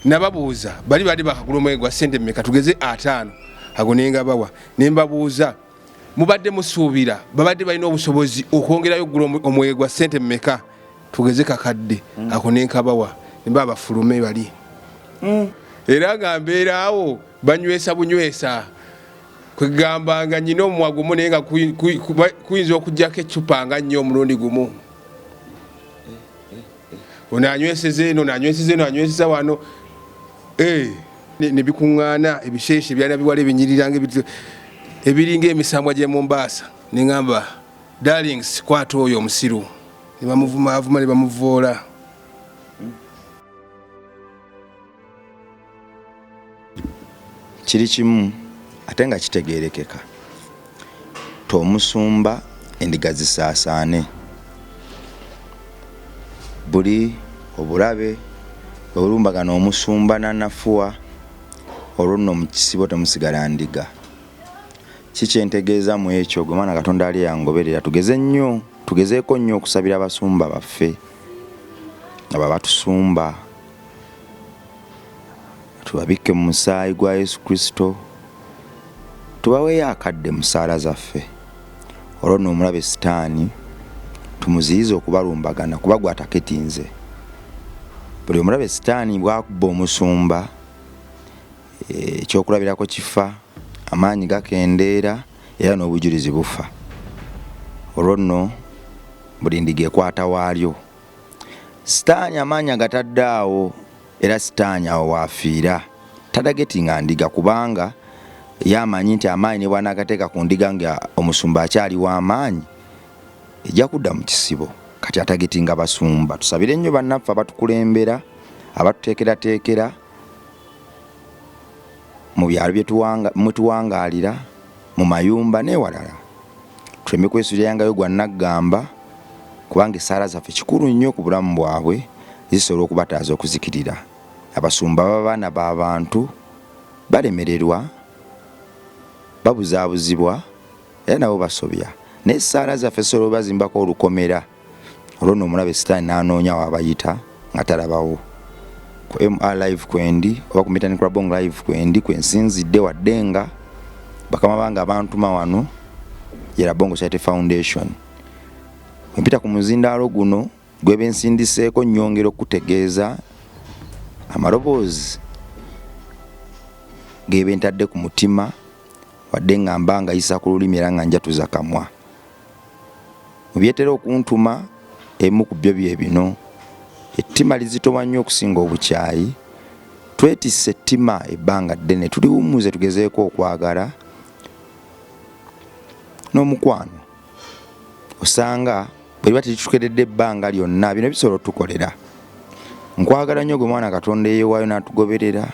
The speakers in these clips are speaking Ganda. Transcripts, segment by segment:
Nababuuza bali bali bakagula omwenge gwa sente mmeka, tugeze 50, ago nengabawa. Nembabuuza, mubadde musuubira babadde balina obusobozi okwongerayo okugula omwenge gwa sente mmeka, tugeze kakadde, ako nenkabawa, nemba bafulume bali. Era nga mbeera awo banywesa bunywesa, kwegamba nga nyina omumwa gumu, naye nga kuyinza okugyako eccupa nga nnyo omulundi gumu. Ono anyweseza eno, nanyweseza eno, anyweseza wano, ne bikuŋŋaana ebisheeshe byana biwala ebinyiriranga ebiringa emisambwa gy'e Mombasa. Ne ŋŋamba, darlings, kwata oyo omusiru. Ne bamuvumaavuma ne bamuvoola. Kiri kimu ate nga kitegeerekeka, tomusumba endiga zisaasaane. Buli obulabe bwe bulumbagana omusumba n'anafuwa, olwo nno mu kisibo temusigala ndiga. Ki kye ntegeeza mu ekyo? Gwe mwana Katonda ali eyangoberera, tugeze nnyo, tugezeeko nnyo okusabira abasumba baffe abo abatusumba, tubabikke mu musaayi gwa Yesu Kristo, tubaweeyo akadde mu ssaala zaffe. Olwo nno omulabe Sitaani tumuziyize okubalumbagana, kuba gw'ataketinze. Buli omulabe Sitaani bw'akubba omusumba, ekyokulabirako kifa, amaanyi gakendeera, era n'obujulizi bufa. Olwo nno buli ndiga ekwata waalyo. Sitaani amaanyi agatadde awo, era Sitaani awo waafiira. Tadagetinga ndiga, kubanga ye amanyi nti amaanyi ne bw'anaagateeka ku ndiga nga omusumba akyali w'amaanyi, ejja kudda mu kisibo. Kati atagetinga basumba. Tusabire nnyo bannaffe abatukulembera, abatuteekerateekera mu byalo mwe tuwangaalira, mu mayumba n'ewalala. Tuleme kwesuuliryangayo gwa nnaggamba, kubanga essaala zaffe kikulu nnyo ku bulamu bwabwe, zisobola okubataasa okuzikirira. Abasumba baba baana ba bantu, balemererwa, babuzaabuzibwa era nabo basobya. Naye essaala zaffe zisobola obazimbako olukomera, olwo nno omulabe Sitaani n'anoonya w'abayita nga talabawo. Ku MR Live kwendi, oba ku Mitani Krabong Live kwendi, kwe nsinzidde, wadde nga bakama bange abantuma wano ye Rabongo Charity Foundation. Bwe mpita ku muzindaalo guno gwebe nsindiseeko, nnyongera okukutegeeza amaloboozi gebe ntadde ku mutima, wadde nga mba ngayisa ku lulimi era nga njatuza kamwa. Mu byetera okuntuma, ebimu ku byo bye bino: ettima lizitowa nnyo okusinga obukyayi, twetisse ettima ebbanga ddene, tuliwummuze tugezeeko okwagala n'omukwano. Osanga bwe liba teritukeredde ebbanga lyonna, bino bisobola otukolera. Nkwagala nnyo gwe mwana Katonda eyeewaayo n'atugoberera,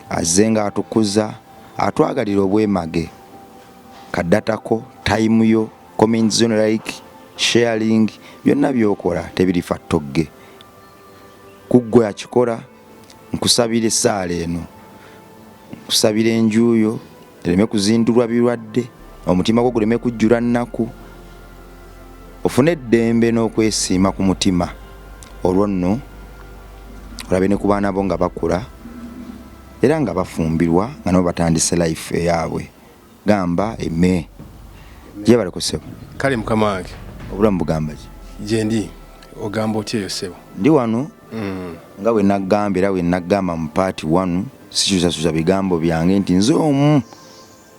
azze ng'atukuza, atwagalira obwemage. Kadatako, time yo, comments zo, like, sharing, byonna by'okola tebirifa ttogge. Ku ggwe akikola, nkusabira essaala eno, nkusabira enju yo ereme kuzindulwa birwadde, omutima gwo guleme kujjula nnaku, ofune eddembe n'okwesiima ku mutima. Olwo nno olabe ne ku baana bo nga bakula era nga bafumbirwa, nga nabo batandise life eyaabwe. Gamba eme gyebaleko ssebo. Kale mukama wange. Obulamu bugamba ki? Gyendi, ogamba otya eyo ssebo? Ndi wano nga bwe nagamba era bwe nagamba mu part 1, sikyusakyusa bigambo byange nti nze omu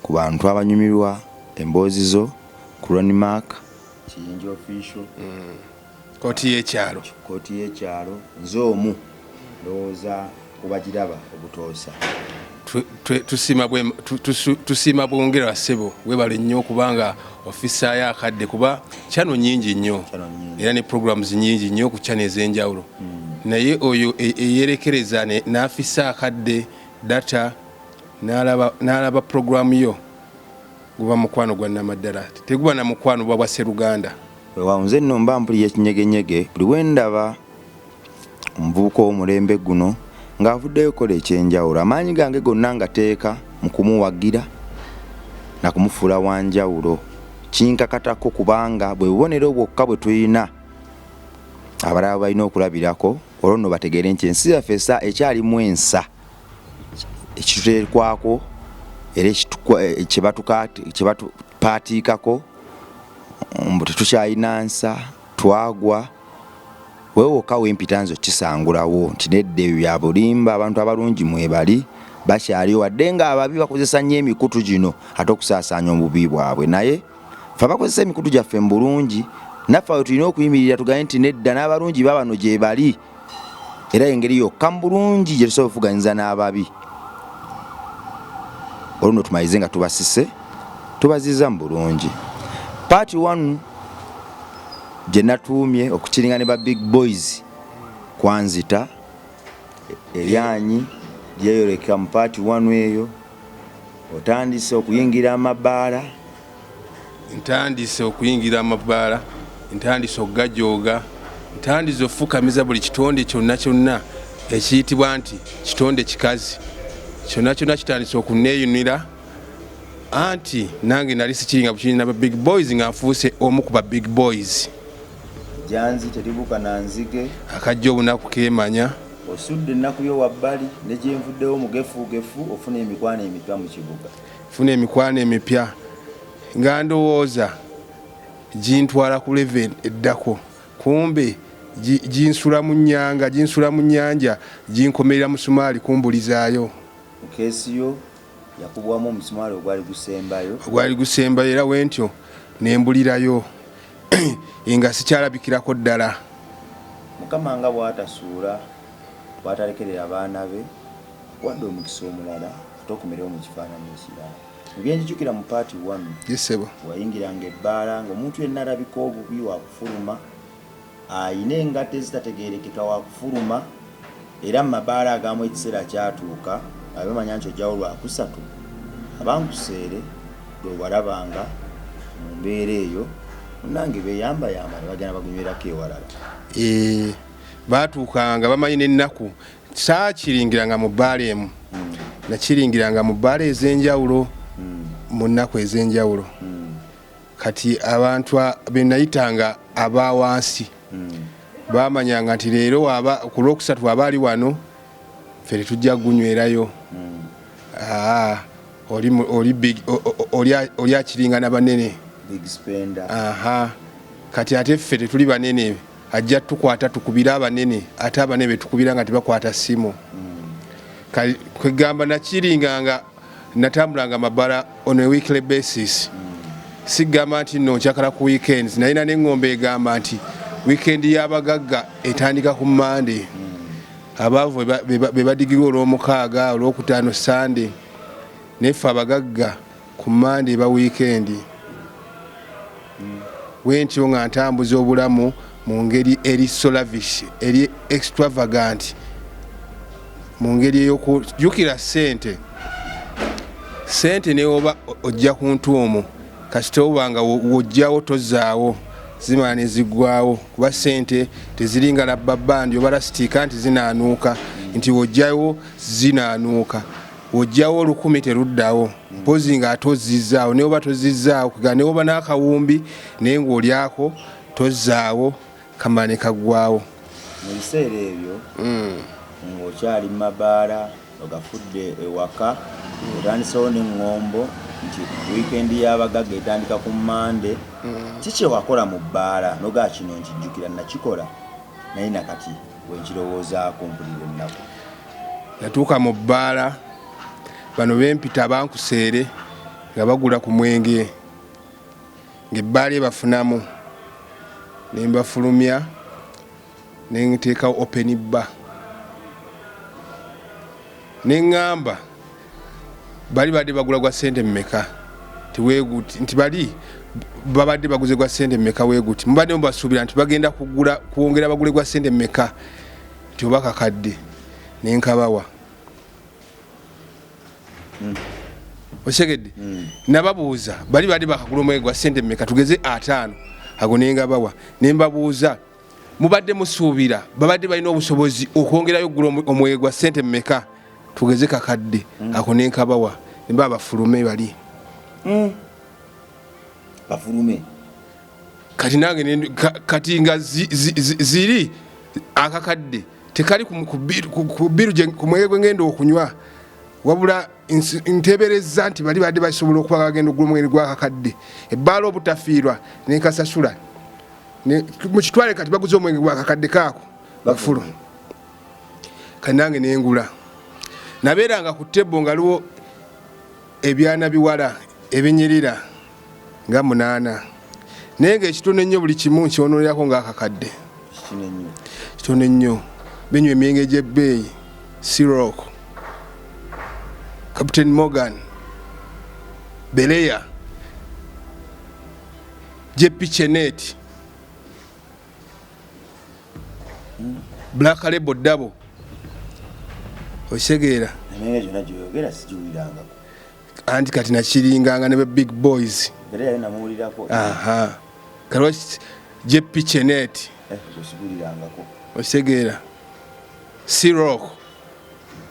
ku bantu abanyumirwa emboozi zo ku Ronnie Mark Kiyingi Official. Kooti y'ekyalo. Kooti y'ekyalo, nze omu ndowooza kubagiraba obutoosa. Tusiima bwongera ssebo, webale nnyo okubanga ofisaayo akadde, kuba channel nyingi nnyo era ne programs nyingi nnyo ku channel ez'enjawulo. Naye oyo eyerekereza n'afisa akadde data n'alaba program yo, guba mukwano gwa namaddala, teguba na mukwano buba bwa sseruganda. Weewaawo, nze nno mba mpulira ekinyegenyege buli bwe ndaba omuvubuka ow'omulembe guno ng'avuddeyo okukola eky'enjawulo. Amaanyi gange gonna ngateeka mu kumuwagira na kumufuula wa njawulo. Kinkakatako kubanga bwe bubonero bwokka bwe tulina abalala balina okulabirako, olwo nno bategeere nti ensi yaffe ekyalimu ensa. Ekituteekwako era kyebatupaatiikako mbu tetukyalina nsa, twagwa. Wewe wokka wempita nze okisangulawo nti nedda, ebyo bya bulimba. Abantu abalungi mwebali, bakyaliwo, wadde nga ababi bakozesa nnyo emikutu gino ate okusaasaanya obubi bwabwe. Naye fe abakozesa emikutu gyaffe mu bulungi, naffe awe tulina okuyimirira tugambe nti nedda, n'abalungi babano gye bali, era engeri yokka mu bulungi gye tusobola okuvuganyiza n'ababi. Olwo nno tumalize nga tubasise, tubaziza mu bulungi. Part 1 gye natuumye okukiringa ne ba big boys kwanzita eryanyi lyeyoleka mu part 1 eyo. Otandise okuyingira amabaala. Ntandise okuyingira amabaala, ntandise okugajooga, ntandise okufukamiza buli kitonde kyonna kyonna ekiyitibwa nti kitonde kikazi, kyonna kyonna kitandise okuneeyunira. Anti nange nali sikiringa bukirina ba big boys, nga nfuuse omu ku ba big boys. Janzi teribuuka na nzige. Akajja obunaku keemanya. Osudde ennaku yo wabbali ne gyenvuddewo mugefugefu, ofuna emikwano emipya mu kibuga. Funa emikwano emipya nga ndowooza gintwala ku level eddako, kumbe ginsula mu nnyanga, ginsula mu nnyanja, ginkomerera musumaali kumbulizaayo. Mu keesi yo yakubwamu omusumaali ogwali gusembayo. Ogwali gusembayo, era wentyo nembulirayo nga sikyalabikirako ddala. Mukama nga bw'atasuula, bw'atalekerera abaana be, wadde omukisa omulala ate okomerewo mu kifaananyi ekirala. Mu byenjijukira mu part 1, Yesebo. wayingiranga ebbaala ng'omuntu yenna alabika obubi wakufuluma, ayina engatto ezitategeerekeka wakufuluma, era mu mabaala agamu ekiseera kyatuuka nga bamanya nti ojjawo Lwakusatu, abankuseere gwe walabanga mu mbeera eyo munnange beeyambayamba ne bagenda bagunywerako ewalala. Baatuukanga bamanyi n'ennaku. Saakiringiranga mu bbaala emu, nakiringiranga mu bbaala ez'enjawulo mu nnaku ez'enjawulo. Kati abantu be nayitanga aba wansi bamanyanga nti leero waba ku Lwokusatu waba ali wano, ffe tetujja kugunywerayo. Oli big, oli akiringa na banene. Big spender. Aha, kati ate ffe tetuli banene, ajja tukwata tukubira abanene, ate abanene betukubira nga tebakwata simu. Kwegamba nakiringanga, natambulanga amabala on a weekly basis. Sigamba nti nno nkyakala ku weekends, naye na neŋŋombe egamba nti weekend y'abagagga etandika ku Monday, abaavu be badigirwa Olwomukaaga, Olwokutaano, Sande, naye ffe abagagga ku Mande eba weekend. Wentyo nga ntambuza obulamu mu ngeri eri so lavish, eri extravagant, mu ngeri ey'okujjukira ssente. Ssente newoba ojja ku ntuumu, kasita oba nga wojjawo tozaawo, zimala ne ziggwawo, kuba ssente teziringa labba bandi oba lasitiika nti zinaanuuka, nti wojjawo zinaanuuka. Wojjawo 1000 teruddawo, mpozi nga ate ozzizaawo. Naye oba tozzizaawo, kuga ne woba n'akawumbi naye ng'olyako tozzaawo, kamala ne kaggwawo. Mu biseera ebyo ng'okyali mu mabaala ogafudde ewaka, otandisewo n'eŋŋombo nti wiikendi y'abagagga etandika ku Mmande. Ki kye wakola mu bbaala nogaa kino nkijjukira nakikola, naye nakati bwenkirowoozaako mpulira ennaku? Natuuka mu bbaala, bano bempita bankuseere nga bagula ku mwenge, ng'ebbaala ebafunamu, ne mbafulumya ne nteekawo open bar, ne ŋŋamba bali badde bagula gwa ssente mmeka, tiweeguti nti bali babadde baguze gwa ssente mmeka, weeguti mubadde mubasuubira nti bagenda kugula kwongera bagule gwa ssente mmeka, nti oba kakadde, ne nkabawa. Okitegedde? Nababuuza bali badde bakagula omwenge gwa ssente mmeka, tugeze 50, ago ne ngabawa. Ne mbabuuza mubadde musuubira babadde balina obusobozi okwongerayo okugula omwenge gwa ssente mmeka, tugeze kakadde, ako ne nkabawa, ne baba bafulume bali. Bafulume. Kati nange kati nga ziri akakadde tekali ku biru ku mwenge gwe ngenda okunywa. Wabula nteberezza nti bali badde basobola okuba bagenda okugula omwenge gwakakadde, ebbaala obutafiirwa nenkasasula mukitwale. Kati baguze omwenge gwakakadde kaako bafulu, kati nange nengula. Nabeeranga ku table nga liwo ebyana biwala ebinyirira nga 8, naye nga ekitono ennyo buli kimu nkyononerako ngaakakadde. Kitono ennyo, binywa emyenge gy'ebbeeyi, Ciroc, Captain Morgan, Belaire, JP Chenet, Black Label Double, okitegeera? Anti kati nakiringanga ne big boys. Aha, kati JP Chenet, okitegeera? Ciroc,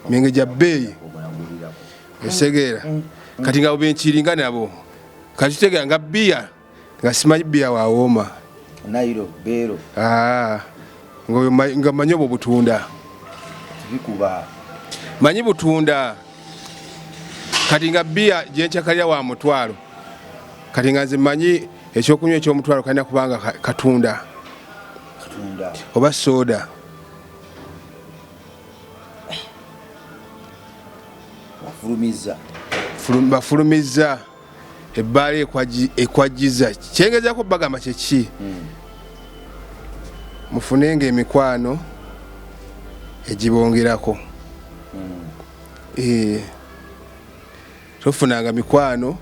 myenge gya bbeeyi, okitegeera? Kati nga benkiringa nabo, kati kitegeera nga bbiya nga simanyi bbiya wawooma nga manyi obwo butunda, manyi butunda. Kati nga bbiya gyenkyakalira wa 1,000, kati nga nze manyi ekyokunywa ekyomutwalo kalina kubanga katunda oba soda. Bafulumiza ebbaala ekwajiza. Kyengezako bagamba kyeki, mufunenga emikwano egibongerako. Tofunanga mikwano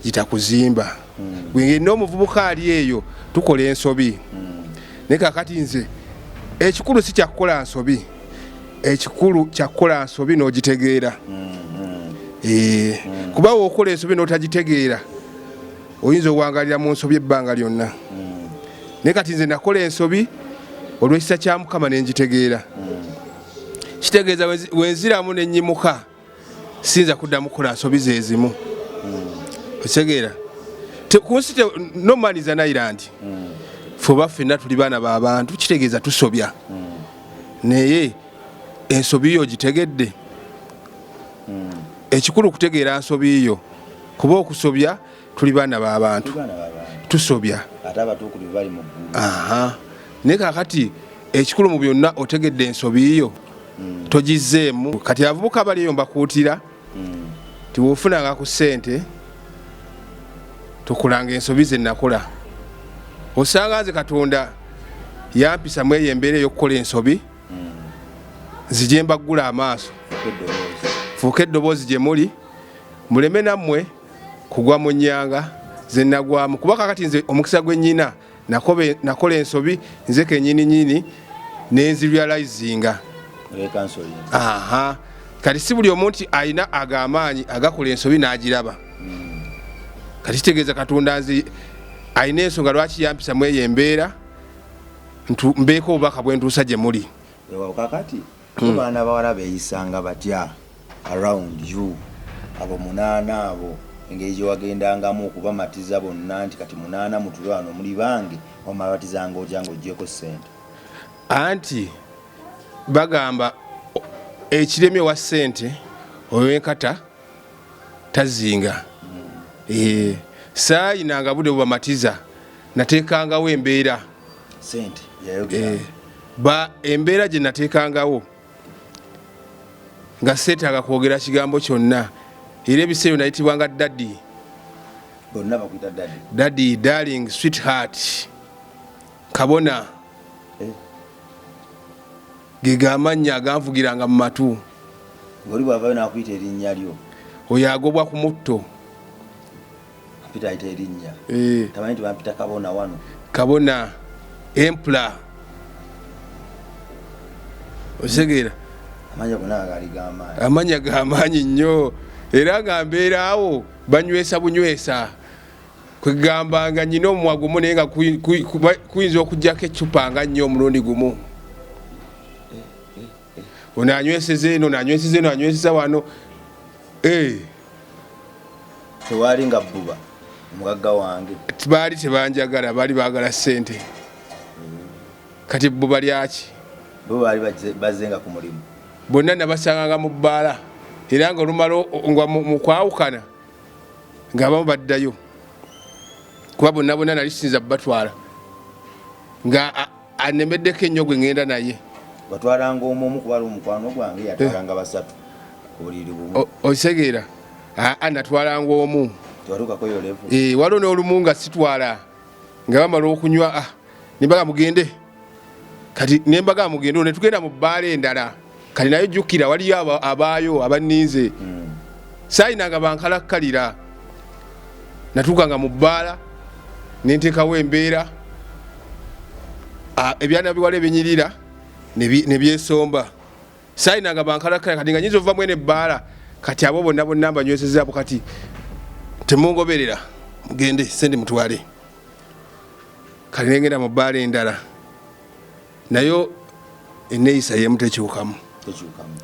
gitakuzimba. Gwengeri n'omuvubuka ali eyo tukola ensobi, naye kakati nze ekikulu si kyakukola nsobi, ekikulu kyakukola nsobi n'ogitegeera. Kuba wokola ensobi n'otagitegeera, oyinza owangalira mu nsobi ebbanga lyonna. Naye kati nze nakola ensobi, olw'ekisa kya Mukama nengitegeera. Kitegeeza wenziramu nenyimuka, siyinza kuddamu kukola nsobi zezimu, okitegeera? Ku nsi no man is an island. Fe oba ffenna tuli baana b'abantu, kitegeeza tusobya, naye ensobi yo ogitegedde. Ekikulu kutegeera nsobi yo, kuba okusobya tuli baana b'abantu, tusobya. Naye kakati ekikulu mu byonna otegedde ensobi yo, togizeemu. Kati abavubuka bali eyo mbakuutira tiwofunanga ku ssente, tokolanga ensobi ze nakola. Osanga nze Katonda yampisa mu eyo embeera ey'okukola ensobi, nzije mbaggula amaaso, fuuka eddoboozi gye muli, muleme nammwe kugwa mu nnyanga ze nagwamu. Kuba kakati nze omukisa gwe nnyina, nakola ensobi nze kenyini nyini nenzirealizinga. Aha, kati si buli omu nti alina agamaanyi agakola ensobi n'agiraba. Kati kitegeeza Katonda nze alina ensonga lwaki yampisa mu eyo embeera, mbeeko obubaka bwentuusa gye muli. Kakati baana bawala beeyisanga batya around you, abo 8 abo, engeri gye wagendangamu okubamatiza bonna nti kati 8 mutule wano muli bange, wamabatizanga otya ng'ogyeko ssente? Anti bagamba ekiremye wa ssente owenkata tazinga. Saayinanga budde bubamatiza, nateekangawo embeera. Sente. Ba embeera gye nateekangawo nga seetaaga kwogera kigambo kyonna, era ebiseera nayitibwanga daddy. Bonna bakuyita daddy? Daddy, darling, sweetheart, kabona. Ge gamannya aganvugiranga mu matu. Ng'oli bw'avaayo n'akuyita erinnya lyo? Oyo agobwa ku mutto. Mpita ayita erinnya, tamanyi nti bampita kabona wano. Kabona, empula, okitegeera? Amanya gonna gaali g'amaanyi. Amanya g'amaanyi nnyo, era nga mbeera awo banywesa bunywesa. Kwegamba nga nyina omumwa gumu, naye nga kuyinza okugjako eccupa nga nnyo omulundi gumu. Ono anyweseza eno, nanyweseza eno, anyweseza wano. Tewaali nga bbuba omugagga wange? Baali tebanjagala, baali baagala ssente. Kati bbuba lyaki? Bo baali bazenga ku mulimu. Bonna nabasanganga mu bbaala. Era nga olumala nga mu kwawukana ng'abamu baddayo, kuba bonna bonna nali sinza batwala, nga anemeddeko ennyo gwe ŋŋenda naye. Watwalanga omu omu, kuba ali omukwano gwange yatwalanga basatu ku buliri bumu. Okitegeera? Aa, natwalanga omu. Tewatuukako yo level? Eh, waliwo n'olumu nga sitwala, nga bamala okunywa, nembaga mugende. Kati nembaga mugende, olwo netugenda mu bbaala endala. Kati nayo jjukira waliyo abaayo abanninze. Saayinanga bankalakkalira. Natuukanga mu bbaala nenteekawo embeera, ebyana biwala ebinyirira ne byesomba. Saayinanga bankalakkalira. Kati nga nyinza okuva mwene ebbaala, kati abo bonna bonna mbanywesezzaabo, kati temungoberera, mugende, sente mutwale. Kati nengenda mu bbaala endala, nayo eneeyisa yemu tekyukamu. Tekyukamu.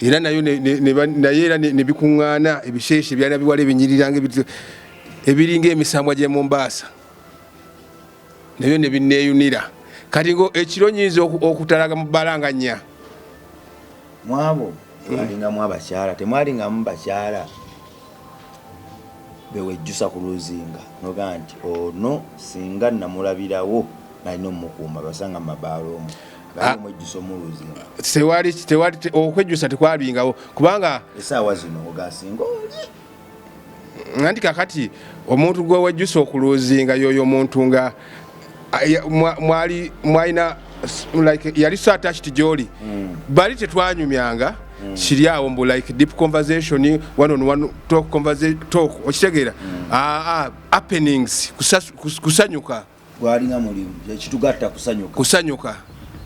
Era nayo naye era ne bikuŋŋaana ebisheeshe, ebyana biwala ebinyiriranga ebiringa emisambwa gy'e Mombaasa, nabyo ne binneeyunira. Kati ngo ekiro nyinza okutalaga mu bbaala nga nnya. Mwabo tewalingamu abakyala, temwalingamu bakyala bewejjusa ku luzinga nogaa nti ono singa namulabirawo nalina omukuuma basanga mu mabaala omwo omwejjusa omuluzinga? Tewali, tewali, okwejjusa tekwabingawo kubanga Esaawa zino ogasinga oli? Anti kakati omuntu gwe wejjusa okuluzinga yoyo omuntu nga mwali mwalina like yali so attached gyoli. Bali tetwanyumyanga kiri awo mbu like deep conversation, one on one talk, conversation talk, okitegeera? Happenings, kusanyuka. Gwalinga mulimu ekitugatta kusanyuka. Kusanyuka.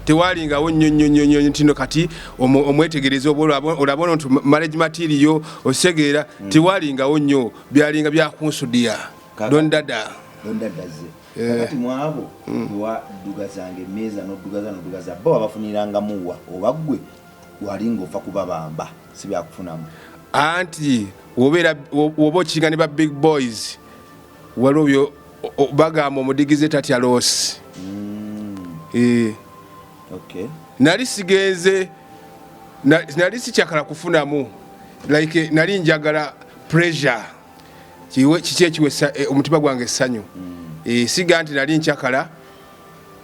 Tewalingawo nnyo nnyo nnyo nnyo ntino kati omwetegereza oba olaba nti marriage material, okitegeera? Tewalingawo nnyo, byalinga byakunsudiya. Dondada. Dondadaze. Kakati mwabo wewaddugazanga emmeeza n'oddugaza n'oddugaza, bo babafunirangamuwa oba ggwe wali ng'ofa kubabamba si byakufunamu? Anti wobeera woba okinga ne ba big boys, waliwo byo bagamba omudigize tatya loss. Eh, nali sigenze nali sikyakala kufunamu, like nali njagala pressure. Kiki ekiwa omutima gwange essanyu? Eh, siga nti nali nkyakala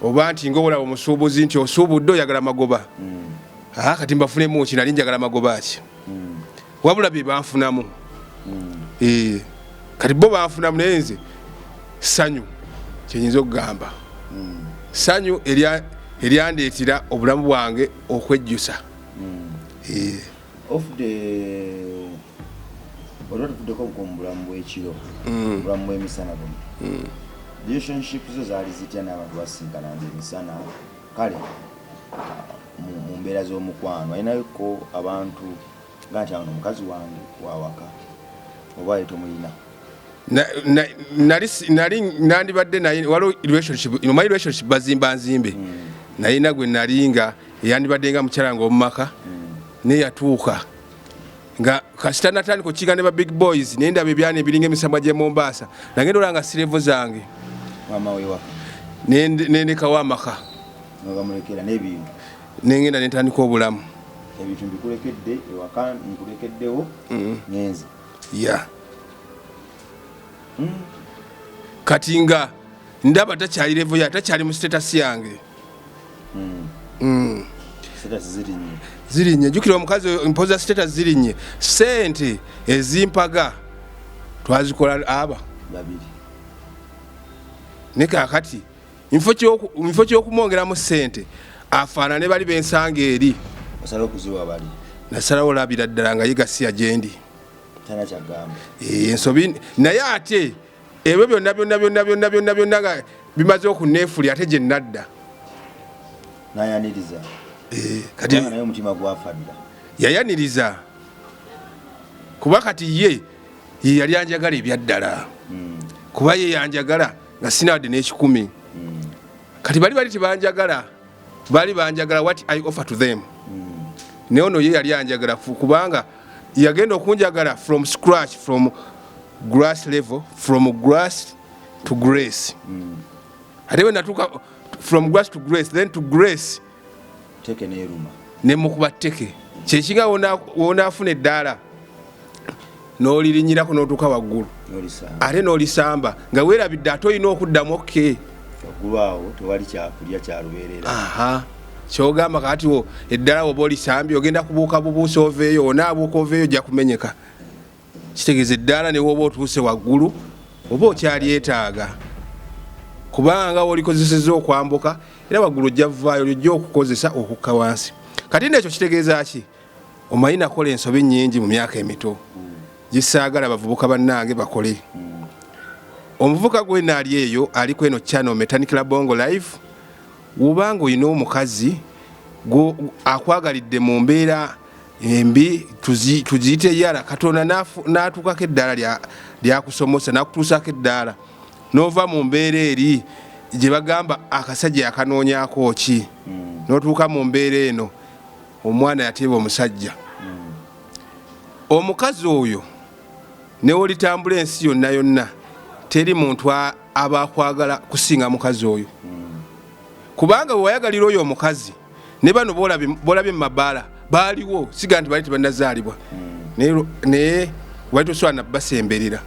oba nti ngaolaba omusuubuzi nti osuubudde oyagala magoba. Ah, kati mbafunemu ki? Nali njagala magoba ki? Wabula bye banfunamu. Eh, kati bo banfunamu, naye nze ssanyu kyenyinza okugamba, ssanyu eryandeetera obulamu bwange okwejjusa. Eh, Ofudde olwa tuvuddeko mu bulamu bw'ekiro, obulamu bw'emisana buno, relationship zo zaali zitya n'abantu basinkananga emisana? Kale mu mbeera z'omukwano alinayoko abantu nga nti ano omukazi wange wawaka, oba ye tomulina? Nali nandibadde naye waliwo relationship, omanyi relationship bazimba nzimbe. Nalina gwe nali nga eyandibadde nga mukyala nga omumaka, naye yatuuka nga kasita natandika okukiga ne ba big boys, naye ndaba ebyana ebiringa emisambwa gy'e Mombaasa, nagenda olaba nga si level zange. Maama wewaka. Nendekawo amaka. Nogamulekera n'ebintu? Nengenda nentandika obulamu. Ebintu mbikulekedde ewaka, nkulekeddewo, ngenze. Ya, kati nga ndaba takyali level ya, takyali mu status yange. Status zirinnye. Zirinnye. Jjukira omukazi oyo, mpoza status zirinnye, sente ezimpaga twazikola aba babiri. Ne kakati nfo kyokumwongeramu sente afaanane bali bensanga eri. Osala okuziwa bali. Nasalawo labira ddala nga ye gasiya gyendi. Tana kyagamba. Eh, ensobi. Naye ate ebyo byonna byonna byonna byonna byonna byonna nga bimaze okuneefulya, ate gye nadda. Nayaniriza. Eh, kati kubanga naye omutima gwafa dda. Yayaniriza kuba kati ye yali anjagala ebyaddala, kuba ye yanjagala nga sinawadde n'ekikumi. Kati bali tebanjagala, bali banjagala what I offer to them. Naye ono ye yali anjagala kubanga yagenda okunjagala from scratch, from grass level, from grass to grace. Ate bwe natuuka from grass to grace, then to grace. Teke neeruma. Nemukuba teke. Kyekinga wonaafuna eddaala n'olirinyirako n'otuuka waggulu ate n'olisamba nga weerabidde ate olina okuddamu okke waggulu awo tewali kyakulya kyalubeerera. Kyogamba kati wo eddala woba olisambye ogenda kubuuka bubuusa oveeyo, onaabuuka oveeyo ojja kumenyeka. Kitegeeza eddaala ne woba otuuse waggulu oba okyalyetaaga, kubanga wolikozeseza okwambuka era waggulu ojja vaayo lyojja okukozesa okukka wansi. Kati nno ekyo kitegeeza ki? Omanyi nakola ensobi nnyingi mu myaka emito gisaagala bavubuka bannange bakole. Omuvubuka gwena ali eyo ali kweno channel Metanikila Bongo Live, wobanga olina omukazi akwagalidde mu mbeera embi tugiyite yala, Katonda n'atuukako eddaala lyakusomosa n'akutuusaako eddaala n'ova mu mbeera eri gye bagamba akasajja yakanoonyaako ki, n'otuuka mu mbeera eno omwana yateeba omusajja. Omukazi oyo newolitambula ensi yonna yonna teri muntu aba akwagala kusinga mukazi oyo, kubanga bwe wayagalira oyo omukazi ne bano bolabye mu mabaala baaliwo, siga nti bali tebannazaalibwa, naye wali tosobola nabasemberera.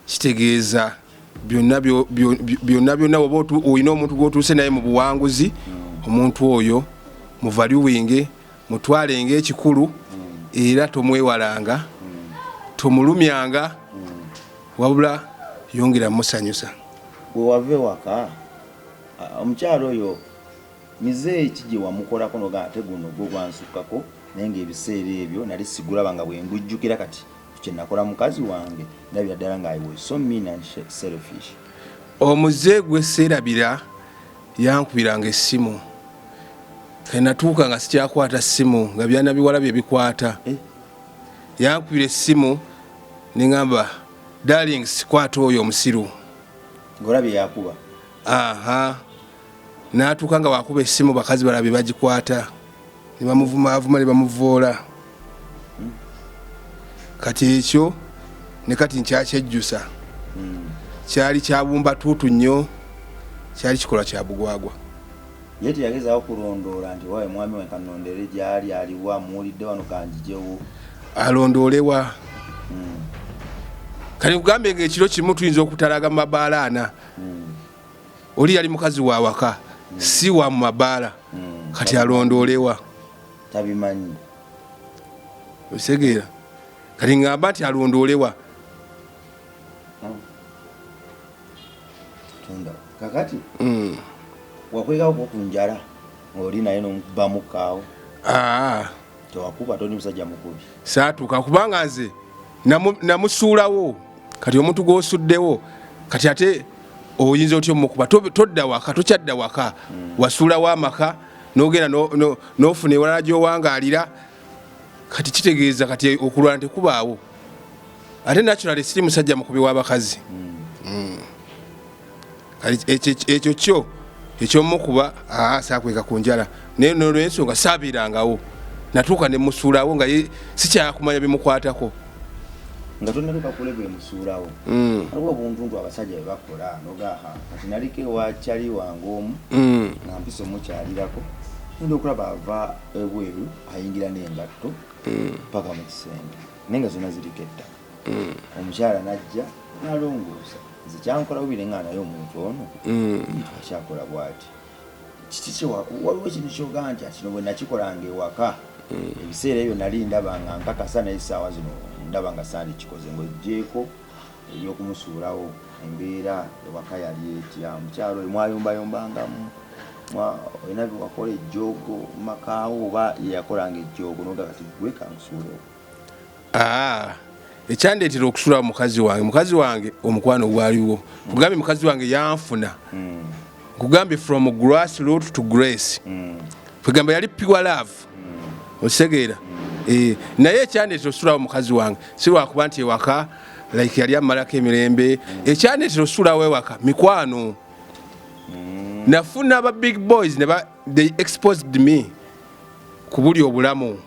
Kitegeeza byonna byonna byonna oba olina omuntu gwotuuse naye mu buwanguzi, omuntu oyo muvaluwinge, mutwale ng'ekikulu, era tomwewalanga, tomulumyanga, wabula yongera musanyusa. Bwe wava ewaka, omukyalo oyo mizeeyi ki gye wamukolako noga ate guno gwo gwansukkako, naye ng'ebiseera ebyo nali sigulaba nga bwe ngujjukira kati kye nakola mukazi wange ndabira ddala nga I was so mean and selfish? Omuze gwe seerabira, yankubiranga essimu. Kenatuuka nga sikyakwata ssimu, nga byana biwala bye bikwata. Yankubira essimu neŋamba, "Darling, sikwata oyo omusiru." Ng'olabye yakuba. Aha, n'atuuka nga wakuba essimu bakazi balala be bagikwata ne bamuvumaavuma ne bamuvoola. Kati ekyo ne kati nkyakyejjusa. Kyali kyabumba tuutu nnyo, kyali kikolwa kya bugwagwa. Ye teyagezaako kulondoola nti waawe mwami we kanondere gyali aliwa, muwulidde wano kanjijewo? Alondoolewa? Kati nkugambe nga ekiro kimu tuyinza okutalaga mu mabaala ana. Oli yali mukazi wa waka, si wa mu mabaala. Kati alondoolewa? Tabimanyi. Okitegeera? Kati ngamba nti alondoolewa? Tunda kakati wakwekako ku njala ng'oli naye n'omukubamukaawo? Aa. Tewakuba, toli musajja mukubi. Saatuuka, kubanga nze namusuulawo. Kati omuntu gw'osuddewo kati ate oyinza otya omukuba? Todda waka, tokyadda waka. Wasuulawo amaka n'ogenda n'ofuna ewalala gy'owangaalira. Kati kitegeeza kati okulwana tekubaawo. Ate naturally siri musajja mukubi w'abakazi. Kati ekyo kyo ekyomukuba, aa, saakweka ku njala, naye nolwensonga saabeerangawo, natuuka ne musuulawo nga ye sikyakumanya bimukwatako. Nga tonatuuka ku level emusuulawo, waliwo obuntuntu abasajja bye bakola nogaha kati naliko ewa kyali wange omu nga mpisa omukyalirako, ngenda okulaba ava ebweru ayingira n'engatto paka mu kisenge, naye nga zonna ziriko ettaka. Omukyala najja nalongoosa. Nze kyankola bubi nga naye omuntu ono akyakola bwati. Kiki waliwo ekintu kyogaa nti kino bwe nakikolanga ewaka ebiseera ebyo nali ndaba nga nkakasa, naye essaawa zino ndaba nga sandikikoze, ng'oggyeeko ebyokumusuulawo, embeera ewaka yali etya? Omukyalo oyo mwayombayombangamu, olina byewakola ejjoogo mumakaawo, oba yeyakolanga ejjoogo noga kati gwe kankusuulewo? Aa, ekyandeetera okusulawo mukazi wange, mukazi wange omukwano gwaliwo. Kugambye mukazi wange yanfuna, nkugambye from grass root to grace, kwegamba yali pure love, okitegeera? Eh, naye ekyandeetera okusulawo mukazi wange si lwakuba nti ewaka like yali amalako emirembe. Ekyandeetera okusulawo ewaka mikwano. Nafuna aba big boys ne they exposed me ku buli obulamu,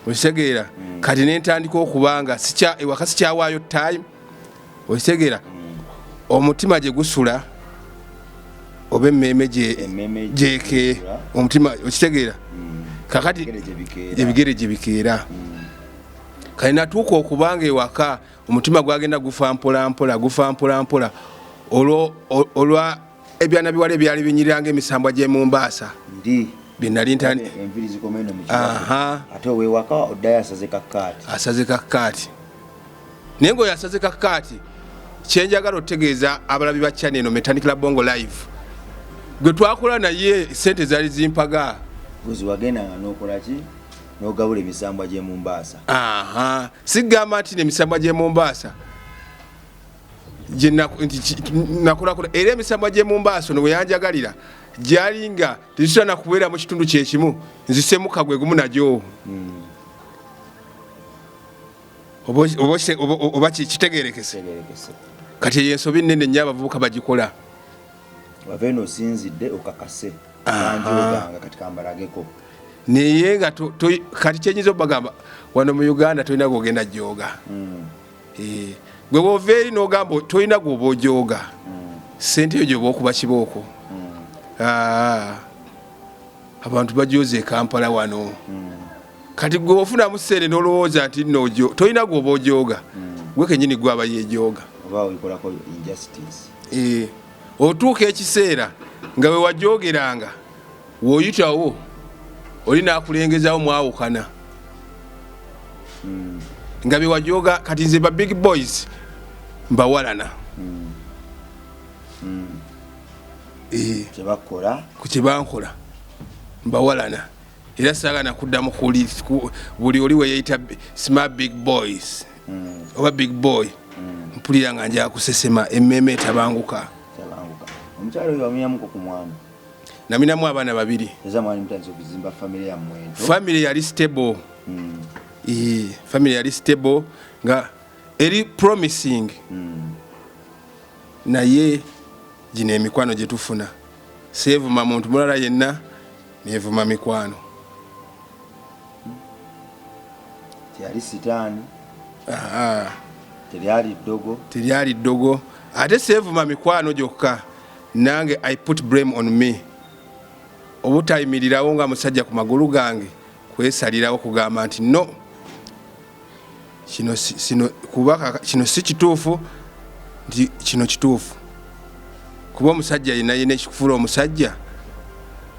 okitegeera? Kati nentandika okubanga ewaka sikyawaayo time, okitegeera? Omutima gye gusula. Oba emmeeme gyeke omutima, okitegeera? Kakati ebigere gye bikeera. Kale natuuka okubanga ewaka omutima gwagenda gufa mpolampola, gufa mpolampola olwa ebyana biwala ebyali binyiriranga emisambwa gy'e Mumbaasa byenali. Asaze kakkaati, naye ngaoyo asaze kakkaati. Kyenjagala otegeeza abalabi ba channel eno Metandikira Bongo Live, gwe twakola naye sente zaali zimpaga. Wagendanga nokolaki? Nogabula emisambwa gy'e Mumbaasa? Aha, sigamba nti nemisambwa gy'e Mumbaasa nakulakola, era emisambwa gy'e Mumbaasa ono weyanjagalira gyali nga tezisobola nakubeera mu kitundu kyekimu, nzisemu kagwe gumu nagyo. Oba kitegerekese? Kati eyo ensobi nene nnyo, abavubuka bagikola. Wava eno osinzidde okakase banjoganga, kati kambalageko. Naye nga kati kyenyinza obagamba, wano mu Uganda tolina gwogenda joga. Gwe bwova eri nogamba tolina gwoba ojoga, sente eyo gyoba okuba kibooko. Abantu bajoza e Kampala wano. Kati gwe ofunamu sente nolowooza nti nno tolina gwoba ojoga, gwe kenyini gwe aba yejoga. Otuuka ekiseera nga we wajogeranga woyitawo oli nakulengezawo, mwawukana nga bewajoga. Kati nze ba big boys mbawalana. Ku kyebankola mbawalana, era saagala kuddamu buli oli weyeyita smart big boys oba big boy. Mpulira nga nja kusesema, emmeeme etabanguka. Omukyalo oyo wamuyinamuko ku mwana? Naminamu abaana babiri. Eza mwali mutandise okuzimba famire yammwe ento? Famire yali stable. Famire yali stable nga eri promising. Naye gino emikwano gye tufuna, seevuma muntu mulala yenna, nevuma mikwano. Teyali sitaani? Teryali ddogo? Teryali ddogo. Ate seevuma mikwano gyokka, nange I put blame on me, obutayimirirawo nga musajja ku magulu gange, kwesalirawo kugamba nti no, kino sino, kuba kino si kituufu, nti kino kituufu. Kuba omusajja yenna yenna, ekikufuula omusajja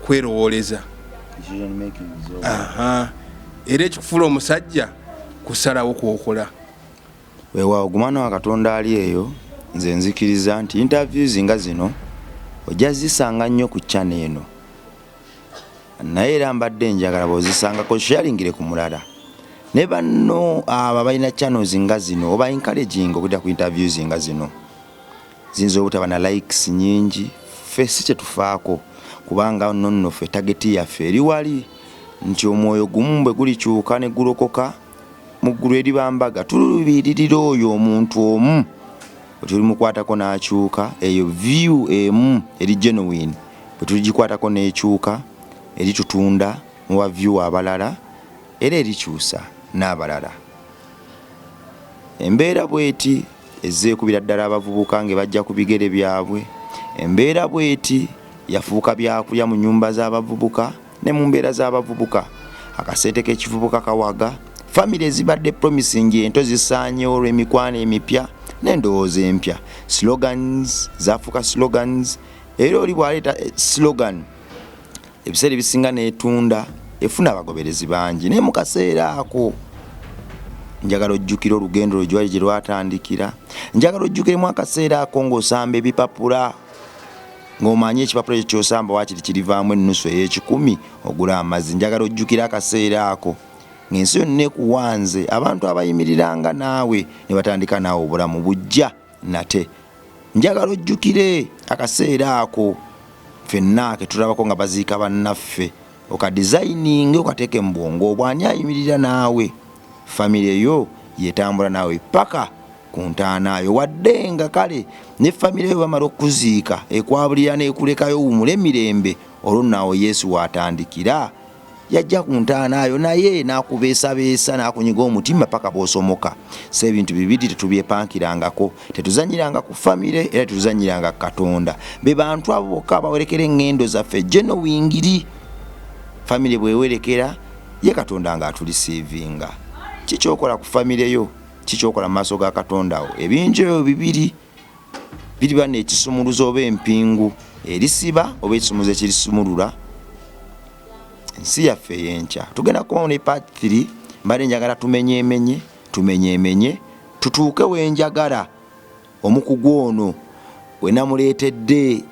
kwerowooleza. Era ekikufuula omusajja kusalawo kwokola. Weewaawo, gumwana wa Katonda ali eyo, nze nzikiriza nti interviews nga zino ojja zisanga nnyo ku channel eno, naye era mbadde njagala bw'ozisangako sharingire ku mulala ne banno abo abalina channels nga zino, oba encouraging okujja ku interviews nga zino. Ziyinza obutaba na likes nyingi, ffe si kyetufaako, kubanga nno nno ffe target yaffe eri wali nti omwoyo gumu bwe gulikyuka ne gulokoka, mu ggulu eriba mbaga. Tulubiririra oyo omuntu omu bwe tulimukwatako n'akyuka. Eyo view emu eri genuine bwe tuligikwatako n'ekyuka, eritutunda mu ba view abalala, era erikyusa n'abalala. Embeera bweti ezzeekubira ddala abavubuka nga bajja ku bigere byabwe. Embeera bweti yafuuka byakulya mu nnyumba z'abavubuka ne mu mbeera z'abavubuka. Akasente k'ekivubuka kawaga, famire ezibadde promising ento zisaanyewo olw'emikwano emipya n'endowooza empya. Slogans zafuuka slogans, era oli bw'aleeta slogan, ebiseera ebisinga n'etunda, efuna abagoberezi bangi. Naye mu kaseera ako njagala ojjukire olugendo lwe gyali gye lwatandikira. Njagala ojjukiremu akaseera ako ng'osamba ebipapula, ng'omanyi ekipapula ekyo kyosamba wakiri kirivaamu ennusu ey'ekikumi ogula amazzi. Njagala ojjukire akaseera ako ng'ensi yonna ekuwanze, abantu abayimiriranga naawe ne batandika naawe obulamu bujja nate. Njagala ojjukire akaseera ako ffenna ketulabako nga baziika bannaffe, okadesigninge, okateeke mu bwongo obwo. Ani ayimirira naawe? Famire yo yetambula naawe paka ku ntaanaayo, wadde nga kale ne famire yo bamala okuziika ekwabulira n'ekulekayo wumule emirembe. Olwo naawo Yesu waatandikira. Yajja ku ntaana ayo naye n'akubeesabeesa n'akunyiga omutima paka bw'osomoka. So ebintu bibiri tetubyepankirangako, tetuzanyiranga ku famire era tetuzanyiranga ku Katonda. Be bantu abo bokka abawerekera eŋŋendo zaffe genowingiri. Famire bw'ewerekera ye Katonda ng'atulisiivinga. Ki ky'okola ku famire yo? Ki ky'okola mu maaso ga Katonda wo? Ebintu ebyo bibiri biriba n'ekisumuluzo oba empingu erisiba oba ekisumuluzo ekirisumulula ensi yaffe ey'enkya. Tugenda kukomawo ne part 3. Mbadde njagala tumenyeemenye, tumenyeemenye tutuuke we njagala. Omukugu ono we namuleetedde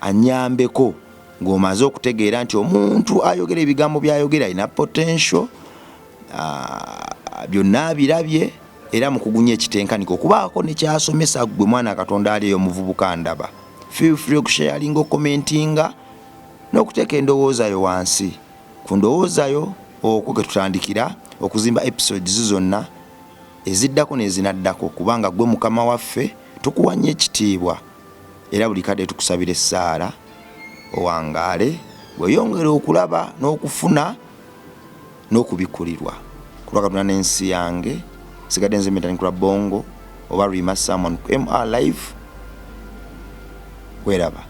annyambeko ng'omaze okutegeera nti omuntu ayogera ebigambo by'ayogera alina potential, byonna abirabye era mukugunya ekitenkanika okubaako nekyasomesa gwe mwana Katonda ali eyo omuvubuka ndaba. Feel free okusharinga, okomentinga n'okuteeka endowooza yo wansi. Ku ndowooza yo okwo ke tutandikira okuzimba episodes zonna eziddako n'ezinaddako, kubanga gwe mukama waffe, tukuwa nnyo ekitiibwa era buli kadde tukusabira essaala owangaale, weeyongere okulaba n'okufuna n'okubikkulirwa ku lwa Katonda n'ensi yange. Sigadde nze Metanikula Bongo oba Rima Samon ku MR Live. Weraba.